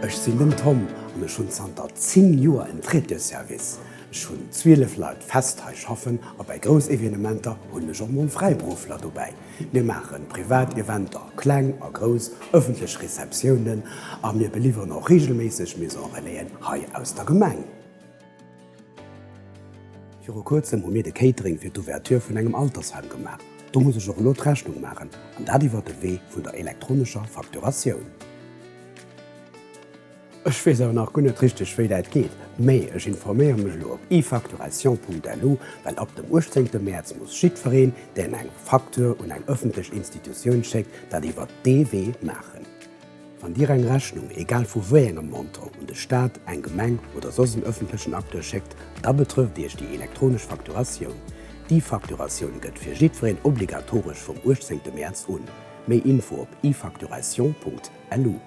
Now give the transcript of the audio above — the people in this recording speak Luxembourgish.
Ech sinn den Tom an ech hunn zanter 10 Joer en Traiteurservice. Ech hunn 12 Leit fest hei schaffen a bei grouss Evenementer hunn ech och mol Fräiberuffler dobäi. Mir maachen privat Eventer, kleng a grouss, ëffentlech Receptiounen a mir beliwweren och reegelméisseg Maison Relaisen hei aus der Gemeng. Viru kuerzem hu mir de Catering fir d'Ouverture vun engem Altersheim gemaach. Do muss ech och elo d'Rechnung maachen, an dat iwwer de Wee vun der elektronescher Facturatioun. Ech weess awer nach guer net richteg wéi dat geet, mee ech informéiere mech elo op efacturation.lu, well ab dem 18 Mäerz muss jiddwereen, deen eng Facture un eng ëffentlech Institutioun schéckt, dat iwwer dee Wee maachen. Wann Dir eng Rechnung, egal vu wéi engem Montant, un de Staat, eng Gemeng oder soss en ëffentlechen Acteur schéckt, da betrëfft Iech déi elektronesch Facturatioun. D'E-Facturatioun gëtt fir jiddwereen obligatoresch vum 18 Mäerz un. Méi Info op efacturation.lu.